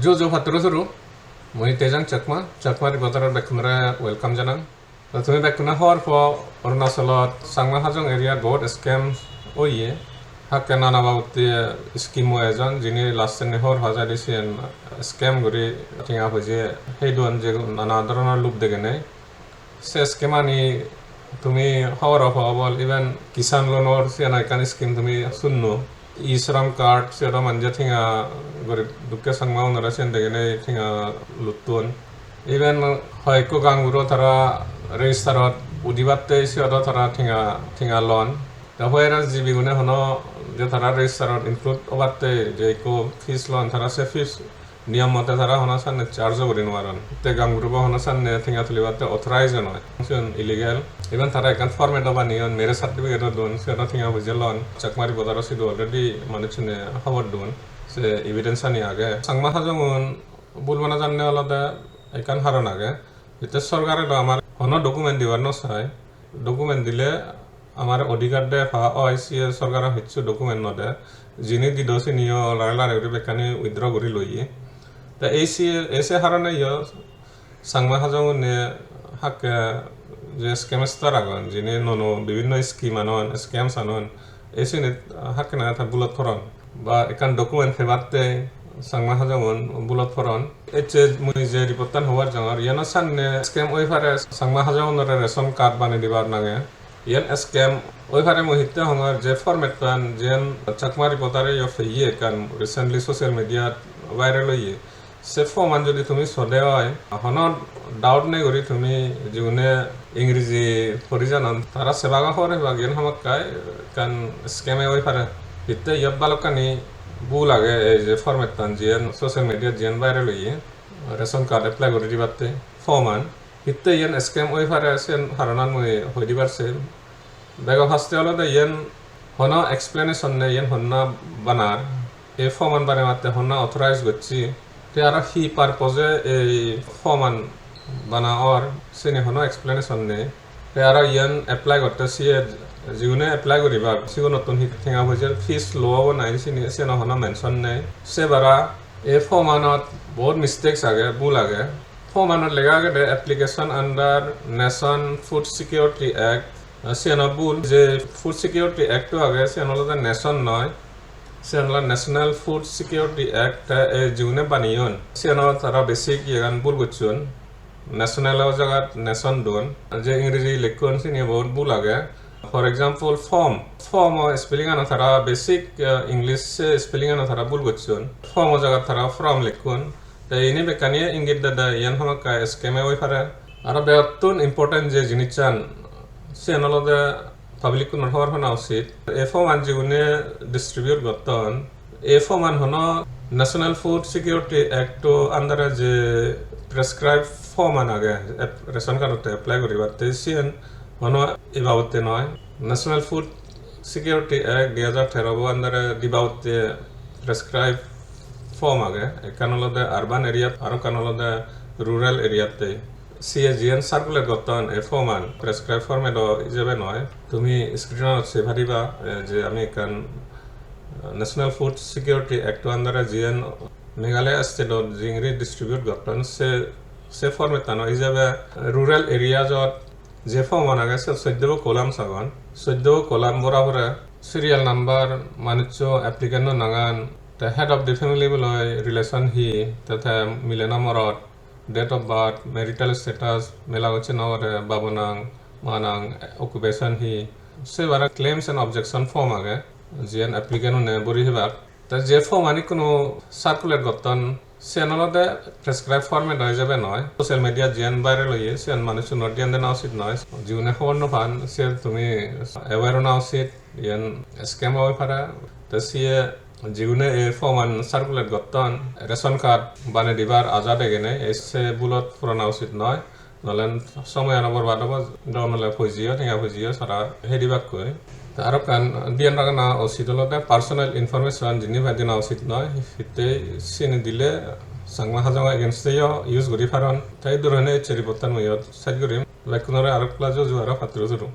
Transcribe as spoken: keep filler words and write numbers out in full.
Ju ju patturu turu, mui Tejang Chakma, Chakma Reporter-ot bekkunore welcome janang. To tumi bekkune hobor po, Arunachalot Changma Hajong area-t bahut scam oye. Hakke nana babotte scheme-o ejon, jini last-eni hobor pa jai de siyen scam guri tenga poije hei duon, je nana dhoronor loop degenei. Se scheme-ani tumi hobor po obol, even Kisan Loan-or siyan ekkan scheme tumi sunno. E-Shram card, siyot o manje tenga, gorib dukke Changma-unore siyen degenei tenga lutton. Even hoyekko gaon-buro tara register-ot udibatte siyot o tara tenga, tenga lon. Te hoyera jibi gune hono je tara register-ot include obatte je ekko fees lon, tara se fees niyom mote tara hono sanne charge-o guri nw paron. Te gaon-buro bo hono sanne tenga tulibatte authorize-o noi. Siyen illegal. Even tara ekkan format-o baneyon, marriage certificate-o don, siyot o tenga poije lon. Chakma Reporter-o sidu already manuchchune hobor don. Se evidence-ani age. Changma Hajong-un bul bana janne olode ekkan haron age. Ete sorkare do amar hono document dibar nw sai. Document dile amar odhikar de pa oi, siye sorkare hissu document nw de. Jini dido siniyo lare lare guri bekkani withdraw guri loye. Te ei siye, ei se harone yo Changma Hajong-une hakke je scamster agon, jini nuo nuo bibinno scheme anon, scams anon, ei sinit hakke na ta bulot poron. Ba ekkan document pebatte Changma Hajong-un bulot poron. Ecche mui je report-tan hobar jangor, iyano sanne scam oi pare, Changma Hajong-unore ration card banei dibar nange. Iyan scam oi pare, mui hitte hongor, je format-tan jiyan Chakma Reporter-e yo peye ekkan recently social media-t viral oye. Se form-an jodi tumi sode oi, hono doubt nei guri tumi jigune Ingreji pori janon, tara sebago hobor pebak, iyan hamakkai ekkan scam-e oi pare. Hitte iyot balokkani bul age, ei je format-tan jiyan social media-t jiyan viral oye, ration card apply guri dibatte form-an. Hitte iyan scam oi pare, siyan haronan mui hoi dibar sem. Bego first-e olode iyan hono explanation nei, iyan honna banar, ei form-an banebatte honna authorize gocche, te aro hi purpose-e ei form-an bana or, sini hono explanation nei. Te aro iyan apply gotte siye, jigune apply guribak, sigunottun hi tenga poije fees lo obo nahi sini, siyeno hono mention nei. Se bara ei form-anot bahut mistakes age, bul age. Form-anot lega agede application under Nation Food Security Act, ah, siyanot bul. Je Food Security Act-o age, siyan olode nation noi, siyan olode National Food Security Act, te ei jigune baneyon, siyanot tara basic iyegan bul gocchon. National-o jagat nation don. Je Ingreji lekkon sini bahut bul age. For example, form. Form-o spelling-ano tara basic, ah, English spelling-ano tara bul gocchon. Form-o jagat tara from lekkon. Te ini bekkani ingit dede iyan hamakkai scam-e oi pare. Aro begottun important je jinissan, siyan olode public-kunor hobor pana usit. Ei form-an jigune distribute gotton, ei form-an hono National Food Security Act-o under-e je prescribe form-an age, ap-, ration card-otte apply guribatte, siyan hono ei babotte noi. National Food Security Act dui hajar tero bo under-e di babotte prescribe form age, ekkan olode urban area-t, aro ekkan olode rural area-tte. Siye jiyen circulate gotton ei form-an, prescribe format-o ijebe noi. Tumi screen-ot sei pariba, eh, je ami ekkan, eh, National Food Security Act-o under-e jiyen Meghalaya state-ot jingri distribute gotton, se, se format-ano ijebe rural areas-ot je form-an age, siyot soddobo columns agon. Soddobo column bora pore serial number, manuccho, applicant-o nangan, te head of the family bo loi relation hi, te te mile na morot, date of birth, marital status, mela gocche na gore, babo nang, ma nang, occupation hi, se bare claims and objection form age, jiyen applicant-une buri pebak. Te je form-ani ikkunu circulate gotton, siyan olode prescribe format oi jebe noi. Social media jiyan viral oye, siyan manuchunor dhyan dena usit noi. Jigune hobor no pan, siyan tumi aware ona usit, iyan scam oi pare. Te siye jigune ei form-an circulate gotton, ration card banei dibar aja degenei, ei se bulot porana usit noi. Nole somoyano borbad obo, do nole poijeyo, tenga poijeyo sara hei dibakkoi. Te aro ekkan dhyan ragana usit olode personal information jini pai dena usit noi. Hittey sini dile Changma Hajongo against-eyo use guri paron. Te ei dhorone ecche report-tan mui iyot sej gurim. Bekkunore aro ekla juju aro patturu turu.